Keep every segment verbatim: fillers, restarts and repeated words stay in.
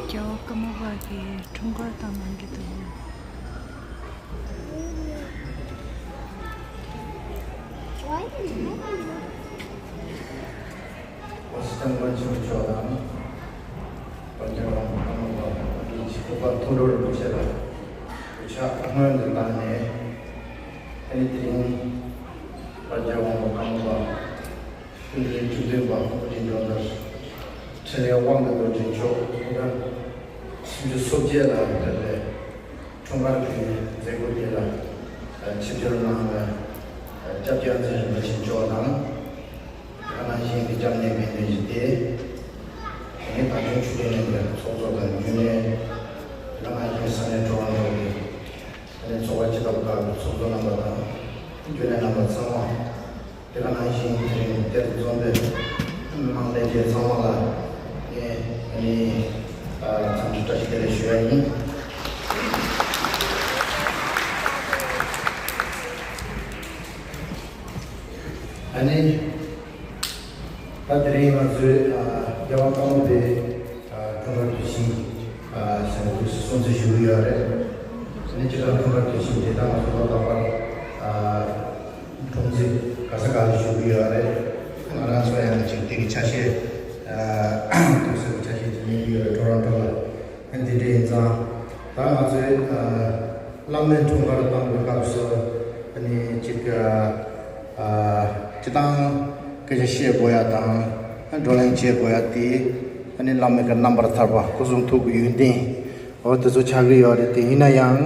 རྒྱལ་བ་ཀརྨ་པ་གི་འཁྲུངས་སྐར་དང་ནང་གི་དུ། Why did you? སྐྱབས་མགོན་ཆེན་པོ་མཆོག་དང་། དཔལ་འབྱོར་དབང་པོ་ཀརྨ་པ་ཀྱི་ཆེད་སྐུ་པར་མཐོང་གྲོལ་རིན་པོ་ཆེ་ལ་གུས་ཕྱག་སྔོན་དུ་བཏང་ནས། ཨ་ནི་དེ་རིང་དཔལ་འབྱོར་དབང་པོ་ཀརྨ་པ་སྤྱི་འཐུས་བཅུ་བདུན་པ་དབུ་ཁྲིད་འབྱོར་ལྡན་འཕྲིན་ལས་དབང་འདུས་རྡོ་རྗེ་མཆོག་སྐུ་ཕྲེང་སུམ་ཅུ་སོ་བརྒྱད་ལ་ཕེབས་པའི་འཁྲུངས་སྐར་གྱི་མཛད་སྒོ་དེ་ལ་ཆིབས་བསྒྱུར་གནང་བའི་སྐྱབས་རྗེ་ཨ་ཙི་རིན་པོ་ཆེ་མཆོག་དང་། དེ་ག་ནང་བཞིན་གྱི་སྐྱབས་གནས་དཔལ་ལྡན་ཞིག་སྟེ། དེ་ནས་བདག་ཆེན་ཆོས་ལྡན་གླིང་གི་ཚོགས་གཙོ་དང་རྒྱུན་ལས། དེ་ག་ནང་བཞིན་ས་གནས་གྲོང་སྡེ་གི་དེ་ནས་ཚོགས་པ་སྤྱི་ཁྱབ་ཁག་གི་ཚོགས་གཙོ་རྣམ་པ་དང་རྒྱུན་ལས་རྣམ་པ་ཚང་མ། དེ་ག་ནང་བཞིན་དེ་རིང་དེར་འཛོམས་པའི་མི་མང་ལྷན་རྒྱས་ཚང་མ་ལ་ངས་ཨ་ནི་འཚམས་འདྲི་བཀྲ་ཤིས་བདེ་ལེགས་ཞུ་ཡ་ཡིན། ཨ་ནི། ད་དེ་རིང་ང་ཚོའི་ཨ་རྒྱལ་བ་ཀརྨ་པའི་ཨ་འཁྲུངས་སྐར་དུས་ཆེན་ཨ་ཟེར་ནས་དུས་སུ་སྲུང་བརྩི་ཞུ་གི་ཡོད་རེད། ཨ་ནི་སྤྱིར་བཏང་འཁྲུངས་སྐར་དུས་ཆེན་དེ་དག་ང་ཚོ་ལོ་རྟག་པར་ཨ་སྲུང་བརྩི་ག་ས་ག་ལ་ཞུ་གི་ཡོད་རེད། ང་རང་ཚོ་ཡང་ཅིག་དེ་གི་ཆ་ཤས་ཨ་དུས་སུ་ཆ་ཤས་ཅིག་ཡིན་གི་ཡོད་རེད། ཊོ་རོན་ཊོ་ལ། ཨ་ནི་དེ་འདྲ་ཡིན་ཙང་། ད་ང་ཚོས་ཨ་བླ་མའི་འཁྲུངས་སྐར་བཏང་བའི་སྐབས་སུ་ཨ་ནི་ཅིག་ཨ་ཨ་སྤྱིར་བཏང་སྐད་ཆ་བཤད་དགོས་ཡ་དང་། ཨ་བགྲོ་གླེང་བྱེད་དགོས་ཡ་དེ་ཨ་ནི་བླ་མའི་གི་རྣམ་པར་ཐར་པ་སྐུ་གསུང་ཐུགས་ཀྱི་ཡོན་ཏན་འོ་དེ་ཚོ་ཆགས་ཀྱི་ཡོད་རེད། དེ་ཡིན་ན་ཡང་།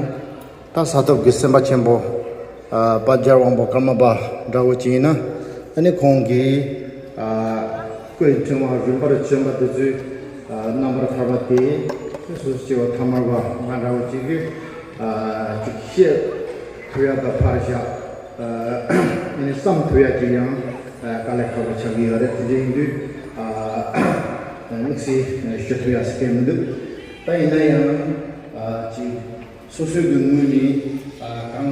ད་ས་ཐོབ་ཀྱི་སེམས་དཔའ་ཆེན་པོ་ཨ་དཔལ་རྒྱལ་དབང་པོ་ཀརྨ་པ་འདྲ་བོ་ཅིག་ཡིན་ན། ཨ་ནི་ཁོང་གིས་ཨ་སྐུའི་ཕྲེང་བ་རིམ་པར་བྱོན་པ་དེ་ཚོའི་ཨ་རྣམ་པར་ཐར་པ་དེ་སོ་སོ་སྐྱེ་བོ་ཐ་མལ་པ་ང་འདྲ་བོ་ཅིག་གིས་ཨ་ཅིག་བཤད་ཐུབ་ཡ་དང་ཕར་བཞག་ཨ་ཨ་ནི་བསམ་ཐུབ་ཡ་ཅིག་ཡང་ཨ་དཀའ་ལས་ཁག་པོ་ཆགས་ཀྱི་ཡོད་རེད། དེ་འདྲ་ཡིན་དུས་ཨ་དམིགས་བསལ་ཞུ་ཐུབ་ཡ་ཟེར་མཁན་མི་འདུག་ད་ཡིན་ན་ཡང་ཨ་ཅིག་སོ་སོའི་གི་ངོས་ནས་ཨ་གང་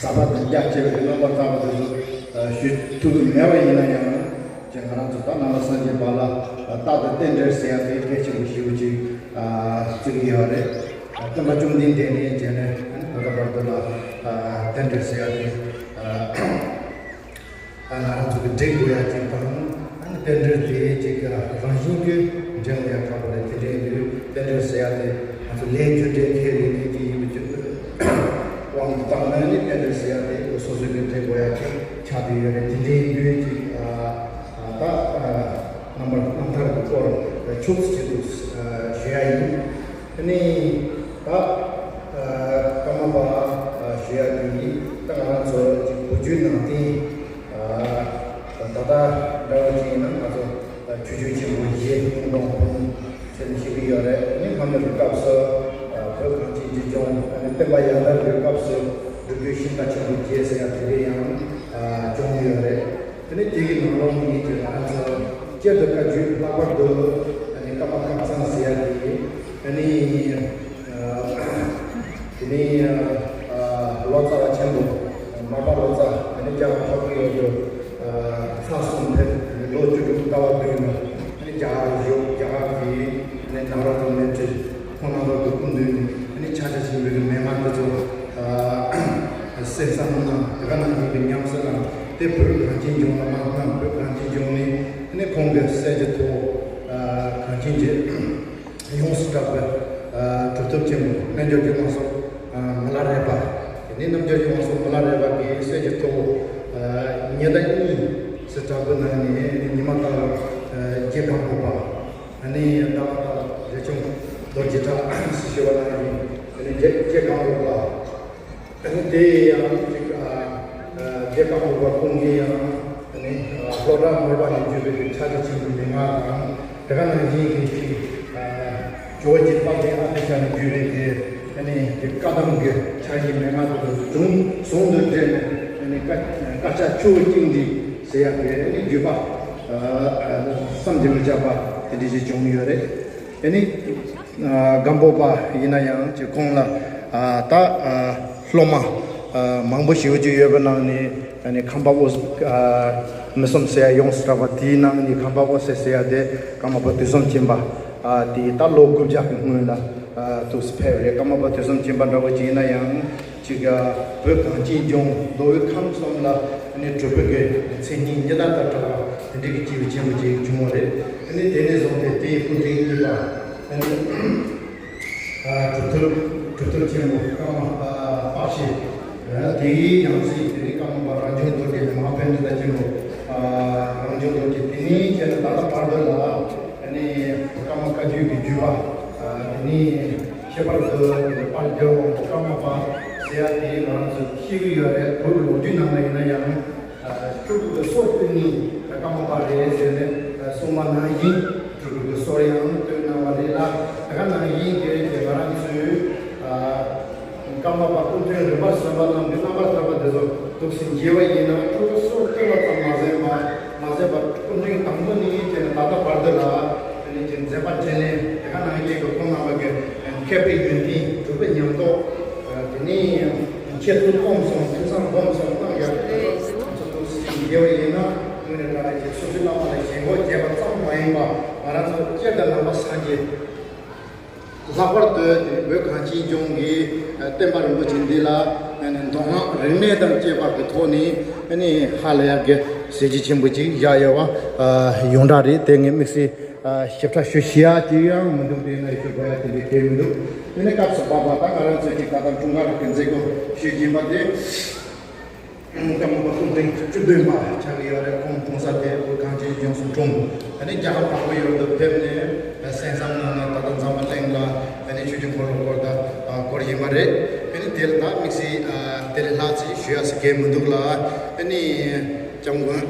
ཟབ་པ་དང་རྒྱ་ཆེ་བའི་རྣམ་པར་ཐར་པ་དེ་ཚོ་ཨ་ཞུ་ཐུབ་ཀྱི་མེད་པ་ཡིན་ན་ཡང་། ཅེས་ང་རང་ཚོ་ད་ནང་པ་སངས་རྒྱས་པ་ལ་རྟག་ཏུ་རྟེན་འབྲེལ་ཟེར་ཡ་དེ་གལ་ཆེན་པོ་ཞེ་པོ་ཅིག་ཨ་བརྩི་གི་ཡོད་རེད། སྟོན་པ་བཅོམ་ལྡན་འདས་ནས་བྱས་ནས་ད་ལྟ་བར་དུ་ལ་ཨ་རྟེན་འབྲེལ་ཟེར་ཡ་དེ་ཨ། ང་རང་ཚོ་གི་འགྲིག་དགོས་ཡ་ཅིག་དང་། ཨ་ནི་རྟེན་འབྲེལ་དེ་ཅིག་རང་བཞིན་གྱིས་འགྲིག་ཡ་ཁག་པོ་རེད། དེ་འདྲའི་འདིར་རྟེན་འབྲེལ་ཟེར་ཡ་དེ་ང་ཚོ་ལས་རྒྱུ་འབྲས་ཁས་ལེན་མཁན་ཅིག་ཡིན་པའི་དབང་དུ་བཏང་ན་ནི་རྟེན་འབྲེལ་ཟེར་ཡ་དེ་སོ་སོ་གི་འགྲིག་དགོས་ཡ་ཅིག་ཆགས་བསྡད་ཡོད་རེད། དེ་འདྲའི་འདུས་ཅིག་ད་རྣམ་པར་རྣམ་ཐར་གྱི་སྐོར་ཕྱོགས་སུ་ཆེད་དུ་ཞུ་ཡ་ཡིན། ཨ་ནི་ད་ཨ་ཀརྨ་པ་ཨ་ཞུ་ཡ་དེ་ནི་ད་ང་རང་ཚོ་ཅིག་བོད་བརྒྱུད་ནང་བསྟན་ཨ་ད་ལྟ་འདྲ་བོ་ཅིག་ཡིན་ན་ང་ཚོ་ཨ་ཆོས་བརྒྱུད་ཆེན་པོ་བཞི་སྐུ་གདུང་ཕུན་ཟེར་ནས་ཞུ་གི་ཡོད་རེད། ཨ་ནི་སྔ་མོའི་སྐབས་སུ་ཨ་བོད་གངས་ཅན་གྱི་ལྗོངས། ཨ་ནི་སྟོན་པ་ཡར་དར་གྱི་སྐབས་སུ་སྒྲུབ་བརྒྱུད་ཤིང་རྟ་ཆེན་པོ་བརྒྱད་ཟེར་ཡ་དེ་འདྲ་ཡང་ཨ་བྱུང་ཡོད་རེད། དེ་ནས་དེ་གི་ནང་ལོགས་ནས་ཀྱི་ང་རང་ཚོ་སྤྱིར་དུ་བཀའ་བརྒྱུད། ལྷག་པར་དུ་ཨ་ནི་ཀརྨ་ཁམས་ཚང་ཟེར་ཡ་དེ་ཨ་ནི་ཨ་དེ་ནས་ཨ་ལོ་ཙཱ་བ་ཆེན་པོ་མར་པ་ལོ་ཙཱ། ཨ་ནི་སྐྱབས་འཕགས་པའི་འོག་ཏུ་ཨ་ཚར་གསུམ་ཕེབས། ཨ་ནི་ལོ་བཅུ་དྲུག་ལྟ་བ་བསྒྲུབས་ནས། ཨ་ནི་རྒྱ་གར་བཞུགས། རྒྱ་གར་གྱི་ཨ་ནི་ནཱ་རོ་དང་མཻ་ཏྲི་ཁོང་རྣམ་པ་གི་སྐུ་མདུན་ནས་ཨ་ནི་ཕྱག་རྒྱ་ཆེན་པོའི་མན་ངག་དེ་ཚོ་ཨ་གསན་བསམ་གནང་། དེ་ག་ནང་བཞིན་གྱི་ཉམས་སུ་བླངས་ཏེ་བོད་གངས་ཅན་ལྗོངས་ལ་མར་ལྷུང་། བོད་གངས་ཅན་ལྗོངས་ནས་ཨ་ནི་ཁོང་གི་སྲས་ཀྱི་ཐུ་བོ་ཨ་གངས་ཅན་གྱི་ཡོངས་སུ་གྲགས་པའི་ཨ་གྲུབ་ཐོབ་ཆེན་པོ་རྣལ་འབྱོར་གྱི་དབང་ཕྱུག་ཨ་མི་ལ་རས་པ། དེ་ནས་རྣལ་འབྱོར་གྱི་དབང་ཕྱུག་མི་ལ་རས་པ་གི་སྲས་ཀྱི་ཐུ་བོ་ཨ་ཉི་ཟླ་གཉིས་སུ་གྲགས་པའི་ནང་ནས་ཉི་མ་ལྟར་ཨ་རྗེ་སྒམ་པོ་པ། ཨ་ནི་ཡང་ཟླ་བ་ལྟར་རས་ཆུང་རྡོ་རྗེ་གྲགས་ཞེས་ཞུ་བ་ནང་བཞིན། ཨ་ནི་རྗེ་རྗེ་སྒམ་པོ་པ། ཨ་ནི་དེ་ཡང་ཅིག་ཨ་ཨ་རྗེ་སྒམ་པོ་པ་ཁོང་གིས་ཡང་ཨ་ནི་ཨ་ལྷོ་བྲག་ནོར་བ་ནས་བརྒྱུད་པའི་ཕྱག་རྒྱ་ཆེན་པོའི་མན་ངག་དང་། དེ་ག་ནང་བཞིན་གྱི་ཅིག་ཨ་ཇོ་བོ་རྗེ་དཔལ་ལྡན་ཨ་ཏི་ཤ་ནས་བརྒྱུད་པའི་དེ་ཨ་ནི་དེ་བཀའ་གདམས་ཀྱི་ཕྱག་རྒྱའི་མན་ངག་དེ་ཚོ་ཟུང་ཟུང་དུ་འབྲེལ་ནས། ཨ་ནི་བཀའ་བཀའ་ཕྱག་ཆུ་བོ་བསྟིམ་འདི་ཟེར་ཡག་གི་ཨ་ནི་བརྒྱུད་པ་ཨ་ཨ་བསམ་གྱིས་མི་ཁྱབ་པ་དེ་འདྲ་ཞིག་བྱུང་ཡོད་རེད། ཨ་ནི་ཨ་སྒམ་པོ་པ་ཡིན་ན་ཡང་ཅིག་ཁོང་ལ་ཨ་ད་ཨ་སློབ་མ་ཨ་མང་པོ་ཞེ་པོ་ཅིག་ཡོད་པའི་ནང་ནས། ཨ་ནི་ཁམས་པ་འོད་ཨ་མི་གསུམ་ཟེར་ཡ་ཡོངས་སུ་གྲགས་པ་དེའི་ནང་ནས་ཁམས་པ་འོད་ཟེར་ཟེར་ཡ་དེ་ཀརྨ་པ་དུས་གསུམ་མཁྱེན་པ་ཨ་དེ་ད་ལོ་དགུ་བརྒྱ་གི་སྔོན་ལ་ཨ་ཐུགས་སུ་ཕེབས་རེད། ཀརྨ་པ་དུས་གསུམ་མཁྱེན་པ་འདྲ་བོ་ཅིག་ཡིན་ན་ཡང་ཅིག་ཨ་བོད་གངས་ཅན་ལྗོངས་མདོ་དབུས་ཁམས་གསུམ་ལ་ཨ་ནི་གྲུབ་པའི་གི་མཚན་སྙན་ཉི་ཟླ་ལྟར་གྲགས་པ་དེ་འདྲའི་གི་སྐྱེས་བུ་ཆེན་པོ་ཅིག་བྱུང་བ་རེད། ཨ་ནི་དེ་ནས་བཟུང་སྟེ་དེའི་སྐུ་ཕྲེང་གཉིས་པ་ཨ་ནི། ཨ་གྲུབ་ཐོབ་གྲུབ་ཐོབ་ཆེན་མོ་ཀརྨ་པ་པ་ཞེས། ཨ་དེའི་ཡང་སྲིད་དེ་ནི་ཀརྨ་པ་རང་བྱུང་རྡོ་རྗེ་ནས་མ་ཧཱ་པཎྜི་ཏ་ཆེན་མོ་ཨ་རང་བྱུང་རྡོ་རྗེ། དེ་ནས་བྱས་ནས་ད་ལྟ་བར་དུ་ལ་ཨ་ནི་ཀརྨ་བཀའ་བརྒྱུད་ཀྱི་བརྒྱུད་པ་ཨ་དེ་ནི་ཁྱད་པར་དུ་དེ་ནི་དཔལ་རྒྱལ་དབང་པོ་ཀརྨ་པ་ཟེར་ཡ་དེ་ང་རང་ཚོ་ཤེས་ཀྱི་ཡོད་རེད། བོད་ཀྱི་ལོ་རྒྱུས་ནང་ལ་ཡིན་ན་ཡང་། སྤྲུལ་སྐུ་གི་སྲོག་བཏོན་ནི་ཀརྨ་པ་རེད་ཟེར་ནས་གསུངས་པ་ནང་བཞིན་སྤྲུལ་སྐུ་གི་སྲོག་ཡང་བཏོན་གནང་བ་རེད་ལ། དེ་ག་ནང་བཞིན་གྱི་དེ་ང་རང་ཚོའི་ཀརྨ་པ་སྐུ་ཕྲེང་རིམ་པར་གསུམ་པ་རྣམས་ཀྱི་རྣམ་པར་ཐར་པ་དེ་ཚོ་ཐུགས་སུ་མཇལ་བ་ཡིན་ན་སྤྲུལ་སྐུ་སྲོག་བཏོན་པ་ཙམ་མ་ཟད་པ་མ་ཟད་པ་སྐུ་ཕྲེང་དང་པོ་ནས་བྱས་ནས་ད་ལྟ་བར་དུ་ལ་དེ་ནས་ཀྱི་མཛད་པ་འཕྲིན་ལས་དེ་ག་ནང་བཞིན་གྱི་ཁོང་རྣམ་པ་གི་མཁས་པའི་ཡོན་ཏན་གྲུབ་པའི་ཉམས་རྟོགས། དེ་ནས་ཁྱེད་ཚོ་སྒོམ་སོང་ཐུགས་བསམ་སྒོམ་སོང་གནང་ཡག་གི་ཚོ་ཚོ་ཚོ་ཞིག་ཡོད་ཡིན་ན་དངོས་གནས་དྲང་གནས་ཀྱི་སོ་སོའི་བླ་མ་ལ་ཞེན་ཁོག་བྱས་པ་ཙམ་མ་ཡིན་པ་ང་རང་ཚོ་སྤྱིར་དང་ནང་པ་སངས་རྒྱས་ལྷག་པར་དུ་བོད་གངས་ཅན་ལྗོངས་ཀྱི་བསྟན་པ་རིན་པོ་ཆེ་འདི་ལ་མདོ་སྔགས་རིག་གནས་དང་བཅས་པ་གི་ཐོག་ནས་ཧ་ལས་ཡག་གི་གཟི་བརྗིད་ཆེན་པོ་ཅིག་བཞག་ཡོད་པ་ཡོངས་གྲགས་རེད། དེ་ངས་དམིགས་བསལ། ཞིབ་ཕྲ་ཞུ་ཤེས་ཡ་ཅིག་ཡང་མི་འདུག་དེ་ན་ཞུ་དགོས་ཡ་དེ་འདྲའི་གལ་མི་འདུག་དེ་ནས་སྐབས་སུ་བབ་པ་ད་ང་རང་ཚོས་ཅིག་ད་ལྟ་འཁྲུངས་སྐར་གྱི་མཛད་སྒོ་ཞུ་བཞིན་པ་དེ་ཀརྨ་པ་སྐུ་ཕྲེང་བཅུ་བདུན་པ་ཆགས་ཀྱི་ཡོད་རེད། ཁོང་འཁྲུངས་ས་དེ་བོད་གངས་ཅན་ལྗོངས་སུ་འཁྲུངས། ད་ནི་རྒྱལ་ཁབ་དང་པོ་ཡུལ་དུ་ཕེབས་ནས་གསན་བསམ་གནང་ནས་ད་ལྟ་འཛམ་བུ་གླིང་ལ་ད་ནི་ཆོས་ཀྱི་འཁོར་ལོ་བསྐོར་ད་བསྐོར་བཞིན་པ་རེད། དེ་ནི་དེ་ལ་ད་དམིགས་བསལ་དེ་ལས་ལྷག་ཅིག་ཞུ་ཡ་ཟེར་གལ་མི་འདུག་ལ། ད་ནི་སྐྱབས་མགོན།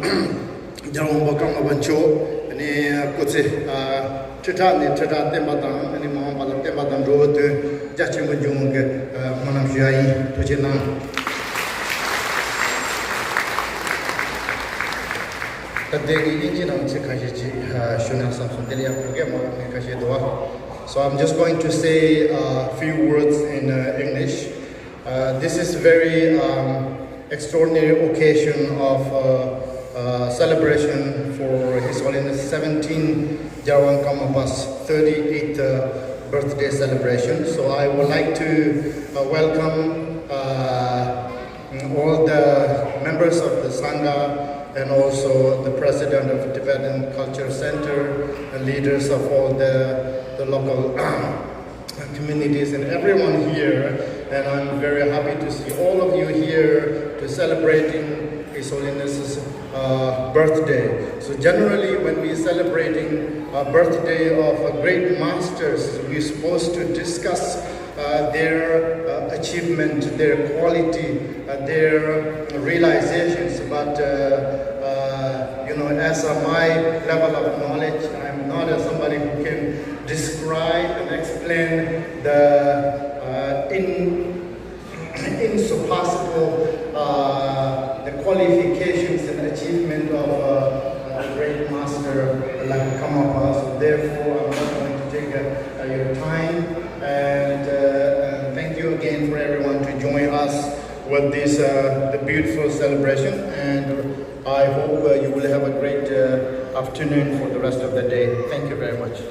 རྒྱལ་བ་དབང་པོ་ཀརྨ་པ་མཆོག་ནི་སྐུ་ཚེ་ཁྲི་ཕྲག་ནས་ཁྲི་ཕྲག་བརྟན་པ་དང་ནི་མ་འོངས་པ་ལ་བརྟན་པ་དང་འགྲོ་བའི་དོན་རྒྱ་ཆེན་པོ་འབྱུང་བའི་སྨོན་ལམ་ཞུ་ཡ་ཡིན། ཐུགས་རྗེ་གནང་། ད་ལྟའི་དབྱིན་ཇི་ནང་ཚིག་ཁ་ཤས་ཅིག་ཞུ་ན་བསམ་སོང་། དེ་ལ་ཡང་བོད་སྐད་མ་རུང་ངས་ཁ་ཤས་འདུག་བ། So I'm just going to say a few words in uh, English. Uh, this is very um, extraordinary occasion of uh, uh, celebration for His Holiness seventeen Jarwan Karmapa's thirty-eighth uh, birthday celebration. So I would like to uh, welcome uh, all the members of the Sangha and also the president of Tibetan Culture Center and leaders of all the, the local communities and everyone here, and I'm very happy to see all of you here to celebrating His Holiness's uh, birthday. So generally, when we celebrating a birthday of a great masters, we're supposed to discuss uh, their uh, achievement, their quality, uh, their realizations. But uh, uh, you know, as uh, my level of knowledge, I'm not uh, somebody who can describe and explain the uh, in, insurpassable uh, the qualifications and achievement of uh, a great master like Karmapa. So therefore, I'm not going to take uh, your time. And, uh, and thank you again for everyone to join us with this uh, the beautiful celebration. And I hope uh, you will have a great uh, afternoon for the rest of the day. Thank you very much.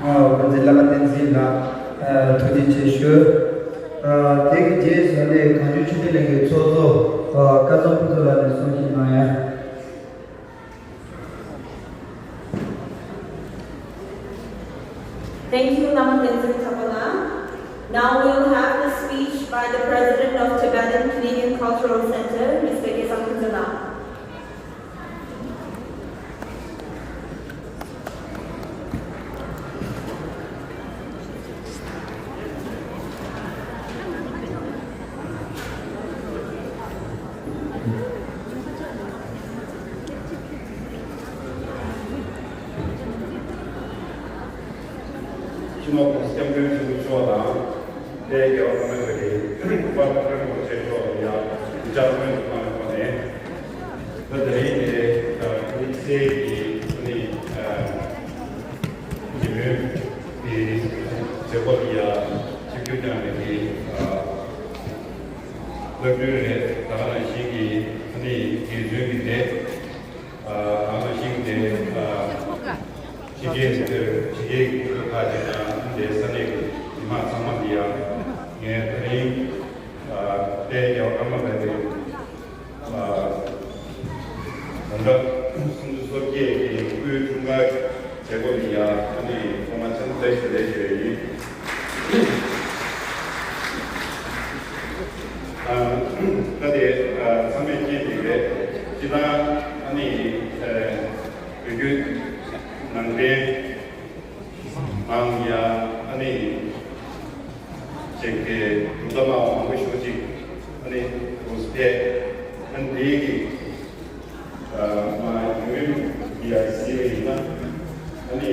འོན་ཏེ་བླ་མ་བསྟན་འཛིན་ལགས་ཐུགས་རྗེ་ཆེ་ཞུ། དེ་གི་རྗེས་སུ་ནི་གངས་ལྗོངས་ཆོས་ལྡན་གླིང་གི་ཚོགས་གཙོ་སྐལ་བཟང་ཕུན་ཚོགས་ལགས་ནས་གསུང་བཤད་གནང་ཡ། Thank you, Lama Tenzin Tapala. Now we will have the speech by the President of Tibetan Canadian Cultural Center, Mister Gesang Kuzana. སྤྱི་ནོར་༸གོང་ས་༸སྐྱབས་མགོན་ཆེན་པོ་མཆོག་དང་། དེའི་རྒྱལ་བ་ཀརྨ་པ་རི་པདྨ་རིན་པོ་ཆེ་མཆོག་ལ་ཡང་གུས་ཕྱག་སྔོན་དུ་བཏང་བའི་སྒོ་ནས། ད་དེ་རིང་འདི་དམིགས་བསལ་གྱི་ཨ་ནི་ཉིན་མོའི་གི་མཛད་སྒོ་ལ་ཡང་ཆིབས་བསྒྱུར་གནང་བའི་གི་བླ་སྤྲུལ་རེད། ད་ག་ནང་བཞིན་གྱི་ཨ་ནི་དགེ་ཚུལ་གྱི་སྡེ། ཨ་ནང་བཞིན་དེ་ཨ་ཕྱི་རྒྱལ་དེར་ཕྱི་རྒྱལ་གྱི་སྐུ་ཚབ་ཁག་ཅིག་དང་། དེ་ས་གནས་ཀྱི་མི་མང་ཚང་མ་འདི་ཡང་ངས་དེ་རིང་ཨ་དཔལ་རྒྱལ་བ་ཀརྨ་པའི་དེ་ཨ་དགུང་གྲངས་སུམ་ཅུ་སོ་བརྒྱད་ཀྱི་སྐུའི་འཁྲུངས་སྐར་མཛད་སྒོ་འདི་ཡང་ཨ་ནི་ཐོག་མ་ཆེན་པོ་བཀྲ་ཤིས་བདེ་ལེགས་ཞུ་ཡས་ཡིན། ཨ་ད་དེ་ཨ་ཚང་མས་མཁྱེན་གྱི་རེད། སྤྱིར་བཏང་ཨ་ནི་ཨ་བོད་བརྒྱུད་ནང་བསྟན་ནང་ཡང་ཨ་ནི་ཅིག་གི་གྲུབ་མཐའ་སྨྲ་བ་མང་པོ་ཞེ་ཅིག་ཨ་ནི་རུ་ཕེབས། ཨ་ནི་དེའི་གི་ཨ་མ་ཡུན་རིང་ཡར་གཟིགས་པ་ཡིན་ན་ཨ་ནི།